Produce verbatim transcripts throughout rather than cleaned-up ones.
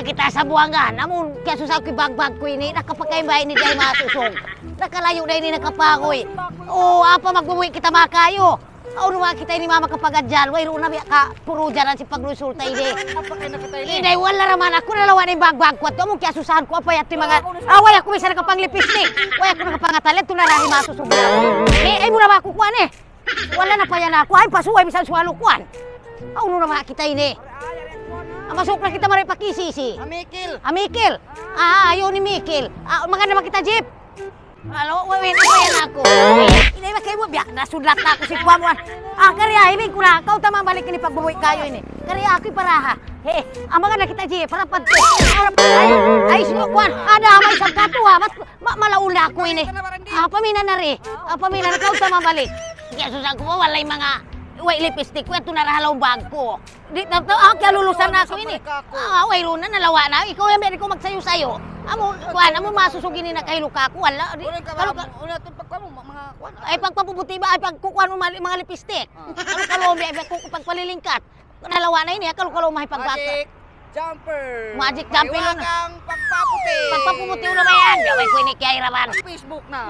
Kita sa Buangan, amun kiyasusa ku in bagbag ku ini, nakapakay ba ini di' masusug? Nakalayu' na ini nakapagoy. O, apa magbubuhi kita makayu? Awn na kita ini mama kapagadjal, wayruun na biya' ka purujaran sin paglusulta ini. Apa kayu na kita ini? Inday, wala' ra man aku nalawa' na in bagbag ku. Atu amun kiyasusahan ku, apa yadtu in manga, ah, way aku bisan nakapanglipistik. Way aku nakapangatal, yadtu na ra in masusug. Eh, ay mu na ba aku kuwan eh? Wala' na pa yan aku. Ay, pasuway, misan suwalo kuwan. Awn na ma kita ini. Ah, masuuk na kita mari pa K C C. Ah, Mikil. Ah, Mikil. Ah, ayaw ni Mikil. Ah, maganda ba kita jeep? Alo, wait, wait, wait, aku. Ini ba kayu biya' na sudlat na aku sin kuwan. Ah, kari ay, ini ku na, kaw ta mabalik ini pagbubuhi kayu ini. Kari aku in paraha. He, ah, maganda kita jeep, para pag, ay, ay, sino kuwan? Ada, may isab katuwa, mas Ma-, malaula aku ini. Ah, paminsan na ri. Ah, paminsan na kaw ta mabalik. Kiyasusahan ku, wala' in manga, way lipstick ku, yadtu na ra ha lawm bag ku. Di' na, na, ah, kiyalulusan na aku ini. Ah, wayruun na, nalawa' na. Ikaw yan, biya' di' ku magsayu-sayu. Amu, kuwan, amu masusug ini nakahilu kaku', wala'. Di', kalu ka, ay, pagpapuputi ba, ay, pagkukuhan mu mali-, manga lipstick. Kalu, kalu, biya', biya' ku, pagpalilingkat. Nalawa' na ini, kalu-kalu mahi pagbaka. Magic jumper. Magic jumper, unu? Mahiwagang pagpaputi. Pagpaputi, unu ba yan? Gaway ku ini kiyahirapan. Mag-Facebook na.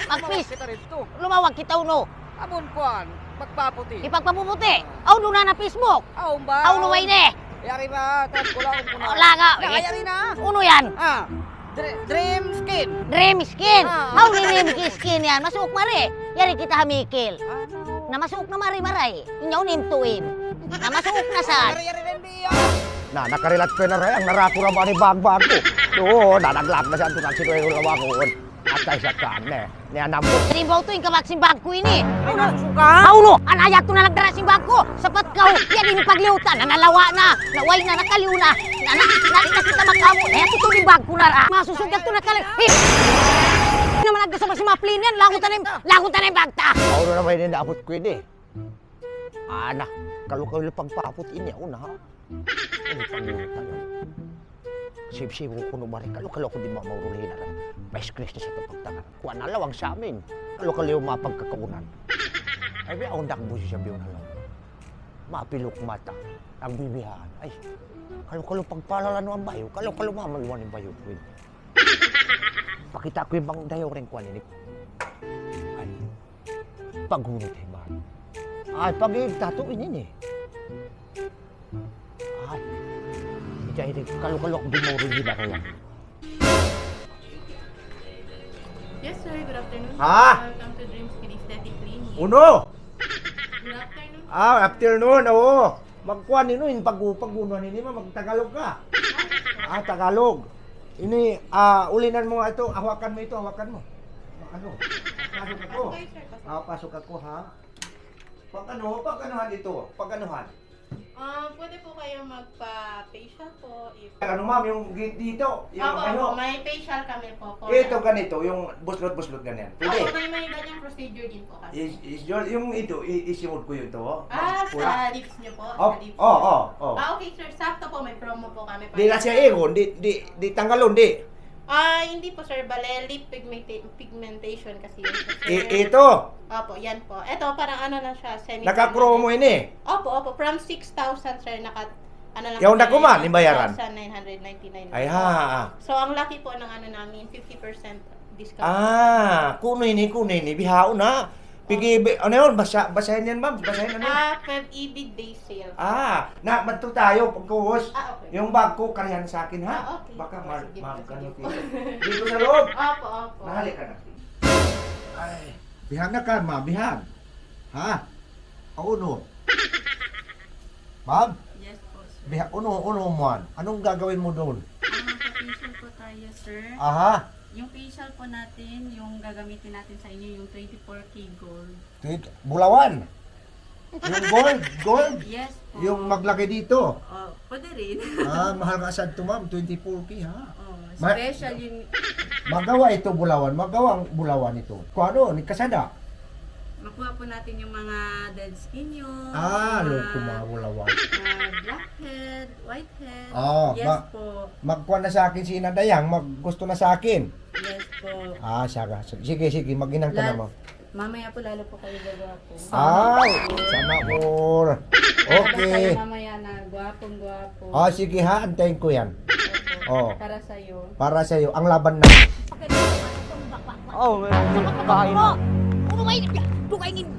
Mag-face-, lumawag kita dito. Lumawag kita, unu? Amun kuwan, pagpaputi. Di' pagpaputi. Aw, duun na na Facebook. Aw, ba? Aw, unu ba ini? Yari ba? Tag-, wala' akong kuna. Wala' nga. Na, yari na. Unu yan? Ah. Dre-, Dream Skin. Dream Skin? Ah. Aw, Dream Skin yan. Masuuk mari. Yari kita ha Mikil. Ah, na. Na masuuk na mari, maray. Inyaw nintuin. Na masuuk na sa. Yari, yari rin, biya'. Na, nakarilat ku na rin. Ang naraku na ba ni bagbag ku? Oo, nanaglag na siya. Ito na sino yung lawakon. At tayo sa kan, eh. Niya na mo. Halimbawa tu, in kabag sin bag ku ini. Ay, nasusuka? Aw, unu? Anaya tu na nagdara sin bag ku. Sapat kaw. Yan ini pagliutan. Na nalawa' na. Na way na, nakaliw na. Na, na, na, na kita makamu. Na yadtu in bag ku na ra. Masusug yadtu nakaliw. Hey! Naman nagkasama si Maplin yan. Lagutan na in, lagutan na in bag ta. Aw, unu na ba ini naabut ku ini? Ana, kalu-kalu pagpaputi ini, aw, unu, ha? Ini pagbunutan. Sib-sib ku kunu' mari, kalu-kalu aku di' ma-, maurul hinang. Mais Kristo sa pagtangan. Kuwan na lawang sa amin. Kalu-kalu mapagkakaunan. Ay, biya' awn dak busi sa biyaun na law. Mapiluk mata. Nagbibihan. Ay, kalu-kalu pagpalala nu ang bayu. Kalu-kalu mamaluan in bayu ku. Pakita' ku in bang dayaw rin kuwan ini. Ay, pagunit, eh, man. Ay, pag-ibta tu ini, eh. Ay, ika ini, kalu-kalu aku di' maurul hinang. Yes, sir. Good afternoon. Ha? Welcome to Dreams Kinesthetic Clinic. Unu? Good afternoon. Ah, afternoon, oo. Magkuwan ini, in pag-, pag-unuhan ini, ma-, magtagalog ka. Ah, Tagalog. Ini, ah, ulinan mu ito, hawakan mu ito, hawakan mu. Ano? Pasok ako. Okay, sir, pasok. Ah, pasok ako, ha? Pag ano, pag anuhan ito, pag anuhan. Ah, pwede po kayo magpa-facial po. If ano, ma'am, yung gi-, dito, yung opo, ano? Opo, may facial kami po, po. Ito ganito, yung buslot-buslot ganyan. Pwede? Opo, may, may ganyang procedure din po kami. Is, is yun, yung ito, i-, isimod ko yun to, oh. Ah, pula. Sa lips niyo po? Op-, sa lips niyo. Oh, oh, oh. Ah, okay, sir. Sakto po, may promo po kami. Di na siya ihon, di, di, di tanggalon, di. Ah, hindi po, sir. Bale, lip pigmenta-, pigmentation kasi yun, sir. I-, ito. Opo, yan po. Ito, parang ano lang siya, semi-permanent. Naka-promo ini? Opo, opo. From six thousand, sir, naka-, ano lang. Yaun na kuman, imbayaran. Three thousand nine hundred ninety-nine. Ay, ha, ha. So, ang laki po ng ano namin, fifty percent discount. Ah, kunu' ini, kunu' ini, bihaun na. Pigi, bi-, ano yun? Basa-, basahin yan, ma'am. Basahin, ano? Ah, Feb Ibig Day Sale. Ah, na, madtu tayo, pagkuhus. Ah, okay. Yung bag ko, karihan sa akin, ha? Ah, okay. Baka ma-, sige po, ma-, sige po. Dito sa loob. Opo, opo. Mahali ka na. Ay, bihan na ka, ma, bihan. Ha? Unu? Ma'am? Yes po, sir. Biha-, unu, unu, muan? Anong gagawin mo doon? Ah, magpa-facial po tayo, sir. Aha. Yung facial po natin, yung gagamitin natin sa inyo, yung twenty-four K gold. Twenty, bulawan? Yung gold, gold? Yes po. Yung maglagay dito? Oh, pwede rin. Ah, mahal nga sa ito, ma'am, twenty-four K, ha? Oh, ma-, special yun. Magawa ito, bulawan. Magawa ang bulawan ito. Kung ano, ni kasada. Makuha po natin yung mga dead skin nyo, ah, mga, loko, mga bulawan. Ah, blackhead, whitehead. Oh, yes ma-, po. Magkuha na sa akin si Ina Dayang, mag-, gusto na sa akin. Yes po. Ah, siya ka. Sige, sige, maghinang ka na, ma'am. Mamaya po lalo po kayo gagwapo. Ay, sana all. Okay. Lalo kayo mamaya na gwapong-gwapo. Ah, sige ha, antayin ko yan. Oh. Para sa'yo. Para sa'yo, ang laban na. Oh, eh, bahay na.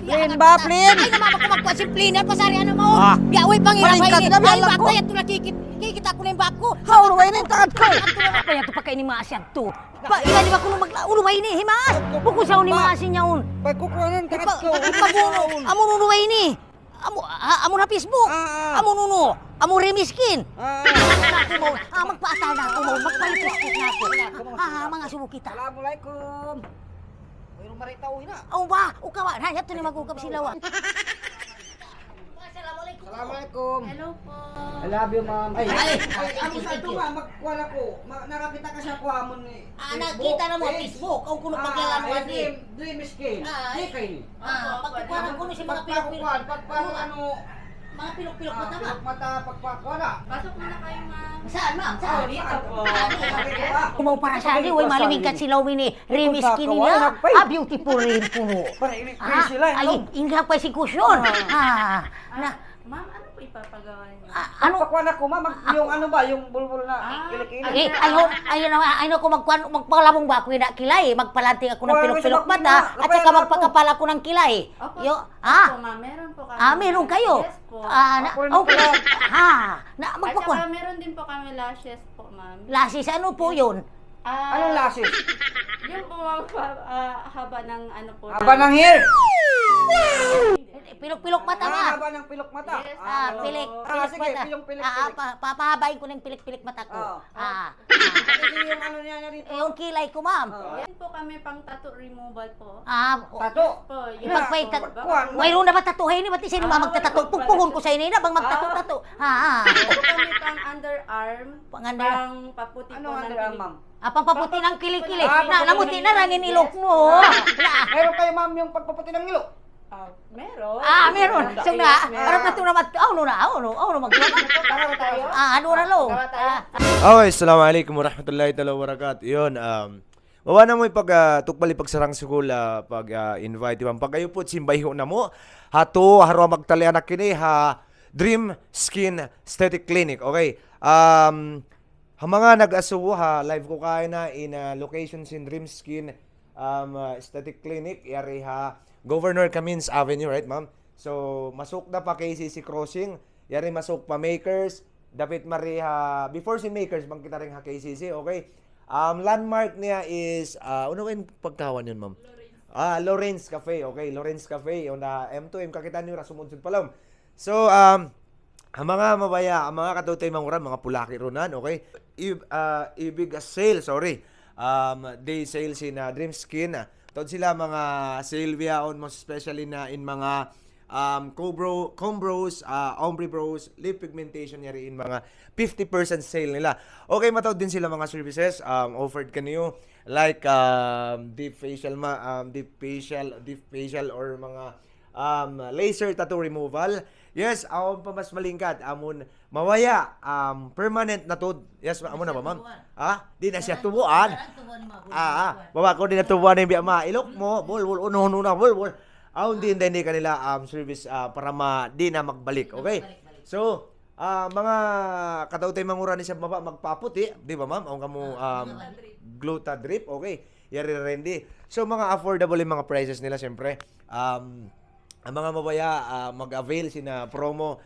Plain ba, plain? Ay, naman ako magkuha si plain. Ako, sari, ano mo? Ah. Biya', uy, pangira. Ay, bako, yan, tulad kikit-, kikita ko na yung bako. Haw, uruway na yung takad ko. Ay, ito na, kaya ito pa kayo ni Maas yan, to. Ba, iba, di ba, kung mag-, uruway ni, himas? Bukod sa ni Maas yan, yaun. Pagkukuhanan, takad ko. Ipabuno. Amun uruway ni. Amu, ha, amu na Facebook. Ah, ah. Amu nunu. Amu Rimiskin. Ah, ah. Aku mau, ah, magpaatal na aku, mau, magpalitis na aku. Ah, mga subo kita. Assalamualaikum. Mayroong marita, uwi na. Oh, ba? Ukawa na, yato ni mag-ukab sila, wa. Assalamualaikum. Assalamualaikum. Hello po. I love you, ma'am. Ay, ay, ay, ay, amo sa ito, ma'am. Magkuha na ko. Ma-, nakakita ka siya ko, amo ni Ah, nakita na mo, Facebook. Facebook. Ang kuno Ah, pagkilala ko, eh, Dream, Dream Skin. Ah, Di eh. kayo ni. Ah, Opo, pagkukuha opo. na kuno si mga Pagpakukuha, pilok-pilok. pagpakuha, Ano ba? ano? Mga pilok-pilok Ah, mata ba? pilok mata, pagpakuha na. Pasok muna kayo, ma'am. Saan, ma'am? Ah, Saan? dito po. Ah, dito. Dito. Kumaw para sa Dito ali, way sa maliming ali. kat sila umini. Rim Ito skin sa niya. kawan, hagpay. Ah, beautiful rin puno. Para ini, Ah, sila, ay, no? Hindi hagpay si Kusyon. Ah. Ah, Ah, na. Ma'am, ano po ipapagawa niyo? Ah, ano? Pakuha na ko, ma'am. Mag-, Ah, yung ako. ano ba, yung bulbul na Ah. kilikili. Eh, ayaw, ayaw na, ayaw na ako magkuhan, magpalabong ba ako yung nakilay? Magpalanting ako ng Wala naman siya pilok-pilok mata, magpina-, at saka kapay ako. magpakapal ako ng kilay. Opo. Yo, ah. Opo, ma'am. Meron po kami. Ah, meron kayo? Yes po. Ah, na, Ako rin okay. pala. Ha, na, At magpakuha. saka meron din po kami lashes po, ma'am. Lashes, ano po yun? Ah, Anong lashes? Yung po, ma'am, pa-, ah, haba ng ano po Haba ng ng hair? Pilok-pilok mata Ah, nga. haba ng pilok mata. Yes, Ah, opo. pilik, Ah, pilik sige, mata. pilong pilik, Ah, pilik. pa-, papahabain ko ng pilik-pilik mata ko. Oo. Ah. Kasi yung ano niya, niya dito. Eh, yung kilay ko, ma'am. Oo. Yan po kami pang tattoo removal po. Ah, o- Tato. Po, yun Pag may po. tat-, Baka Kuwan. po. Wayruun na ba tatuhay ini? Ba't siya Ah, naman magtatato? wala po pala Pugpugun ko siya. sa ini na, bang magtato-tato. Ah. Ah, ah. Ito po kami pang underarm, Pang under- pang paputi Anong po ng underarm, kilig. ma'am? Ah, pampaputi ng kilikili. Ah, Na, pampaputi namuti ng na rangin kilikili. ilok mo. Ah. Na. Meron kayo, ma'am, yung pagpaputi ng ilok? Ah, meron. Ah, meron. Meron. So, na, Yes, meron. harap na ito naman. Oh, no, na. Oh, no. Oh, no, mag- Tara na tayo. Ah, ano na, lo? Tara tayo. Ah. Okay, assalamu alaikum warahmatullahi taala wabarakatuh. Yun, um, mawa na mo ipag, ah, tukbal ipagsarang-sukul, ah, pag, ah, invite, ma'am. Pag-ayu po, simbayho na mo. Hatu, harwa magtalian na kini, ha, Dream Skin Aesthetic Clinic. Okay. Um, ha mga nag-asubu ha, live ku kaina in, ah, location sin Dream Skin, um, ah, Aesthetic Clinic, yari ha Governor Camins Avenue, right, ma'am? So, masuk da pa K C C Crossing, yari masuk pa Makers, dapit mari ha, before sin Makers, bang kita rin ha K C C, okay? Um, landmark niya is, ah, ano in pagkawan yun, ma'am? Ah, Lawrence Cafe, okay, Lawrence Cafe, on the M two M, kakita niyo ra sumudsud pa lawm. So, um, ang mga mabaya', ang mga kataw-taymanghuran, mga pulaki runan, okay? I-, ah, ibig, ah, sale, sorry. Um, day sale sin, ah, Dream Skin, ah. Taud sila mga sale bihaun, most especially na in mga, um, cobro-, combros, ah, ombre brows, lip pigmentation, yari in mga fifty percent sale nila. Okay, mataud din sila mga services, um, offered kaniyu, like, um, deep facial ma-, um, deep facial, deep facial or mga um, laser tattoo removal. Yes, awn pa mas malingkat. Amun mabaya', um, permanent na tuud. Yes, amun na ba, ma'am? Ha? Di' na siya tubuan. Ah, ah. Baba ko, di' na tubuan in biya' ma. Ilok mo, bol, bol, uno, uno na, bol, bol. Awn din, din kanila, um, service, ah, para ma, di' na magbalik. Okay? So, ah, mga kataw-taymanghuran, isab maba, magpaputi, di ba, ma'am? Awn kamu, um, Glutadrip, okay. Yari rendi. So, mga affordable in mga prices nila, siyempre. Um, ang mga mabaya', ah, mag-avail sin promo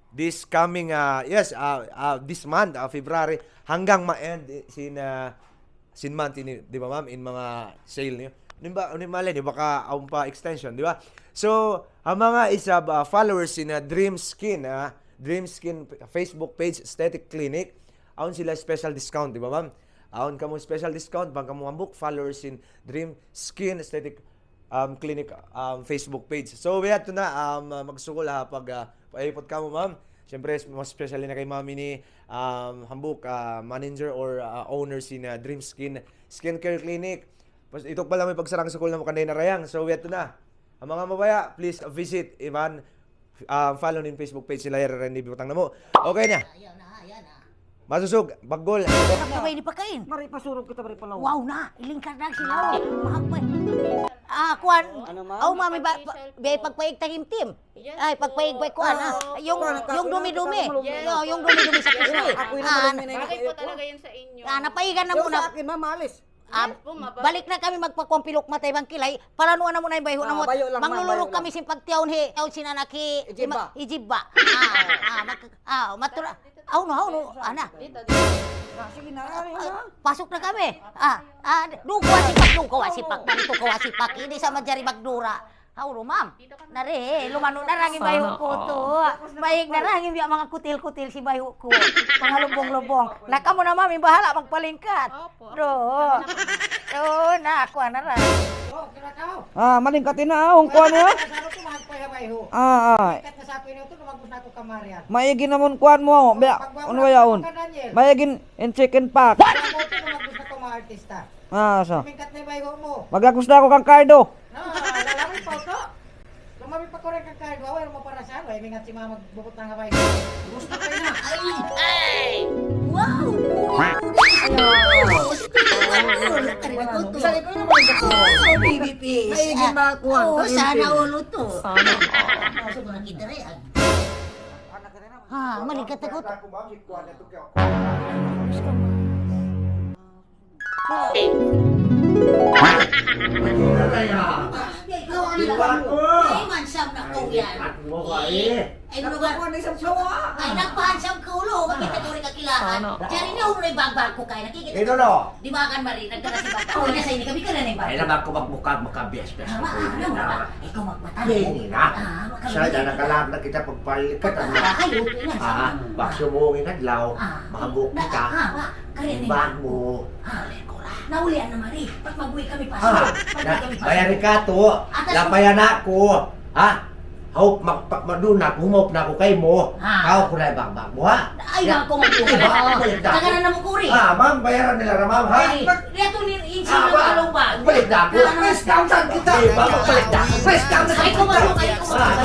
this coming, ah, yes, ah, ah, this month, ah, February, hanggang ma-end, eh, sin, ah, sin month ini, di ba, ma'am, in mga sale niyo. Di ba, di malay, di ba, ka, awn pa extension, di ba? So, ang mga isab, ah, followers sin, ah, Dream Skin, ah, Dream Skin Facebook page, Aesthetic Clinic, awn sila special discount, di ba, ma'am? Awn kamu special discount, bang kamu hambuuk followers sin Dream Skin Aesthetic, um, Clinic, um, Facebook page. So, we have to na, um, uh, magsukul ha, pag, uh, paipot kamu, ma'am. Siyempre, mas especially na kay ma'am ini, um, hambuuk, uh, manager or, uh, owner sin, uh, Dream Skin Skincare Clinic. Pas, ituk pa lang may pagsarang-sukul na mu kanday narayang. So, we have to na. Ang mga mabaya', please visit, iban, ah, follow in Facebook page nila, yari rendi butang na mu. Okay na. Ayaw na, ayaw na. Masusug, baggol. Sabay ni pakain. Mari pasurog kita, mari palaw. Wow na, ilingkar na sila. Mahagpay. Ah, kuwan. Ano, ma'am? Aw, ma'am, iba, pa, biya' pagpaig tahimtim. Ay, pagpaig, kuwan, ah. Yung, yung dumi-dumi. Yes. Yung dumi-dumi sa pisngi. Ako yung naman may Bagay po talaga yun sa inyo. Ah, napaigan na muna. Sa akin, ma'am, alis. Ah, balik na kami magpakuwan piluk matay bang kilay. Palanuan na muna yung bayho na mo. Bayo lang, ma'am, bayo lang. Manglulurog kami sin pagtiyawn hi, tiyawn sin anak hi, Ijibba. Ijibba. Ah, ah, mag, ah, matura. Aw, no, aw, no, ana. Dito, dito. Ah, sige na, ano na? Pasok na kami. Ah, ah, dugaw sipak, dugaw sipak, dugaw sipak. Hindi sa manjari magdura. Aw, no, ma'am. Nari, lumanu na rang in bayho ku tu. Maig na rang in biya' manga kutil-kutil sin bayho ku. Manga lubong-lubong. Na kamu na, ma'am, in bahala' magpalingkat. Opo. Do. Do, na, kuwan na rang. Ah, malingkat na, ah, ung kuwan na. Ah, ah. Maig in amun kuwan mu, biya', unu ba yaun? Maig in, in chicken pack. Ah, so. Maglagus na aku kang Cardo. Ah, lalami pa ito. Lumami pa ku rin kang Cardo. Away, lumaparasan. Way, mingat si mama magbukot ng haway. Gusto ko na. Ay! Wow! Ay, ay, ay. Gusto ko na. Sa ikaw naman, gusto ko. Oh, baby fish. Ay, di ba, kuwan? Oh, sana all to. Sana all. Gusto ko na kita rin. Ha, maligat aku. Ay, mansam na kaw yan. Ay, ano ba? Ay, nagpahansam kaw, lo. Bakit ako rin kakilahan? Diyan rin yung nagbagbago kayo. Nakikita ko. Di ba kan mali? Nagkakasibag. Ako na sa ini. Kami ka na nagbagbago. Ay, na ba ako magmukha, makabias-bias? Tama, ano ba? Ikaw magmata. Hindi na. Siya, dyan nakalam na kita pagpalikat. Ay, okay na. Ah, bakso mo, inadlaw. Mahabok kita. Imbag mo. Naulian na mari. Pag mag-uwi kami pa. Ah, pag mag-uwi kami pa. Bayari ka to. Lapayan na ako. Ha? Hawp, mag-, pag madun na, humawp na ako kay mo. Ah. Hawp ko na yung bagbag mo, ha? Ay, ako mag-uwi. Balik na ako. Taga na mo kuri. Ah, ma'am, bayaran nila na, ma'am, ha? Ay, liya to ni Insi na kalubag. Balik na ako. Press down sa kita. Balik na ako. Press down sa kita. Ay, kumarong, ay, kumarong.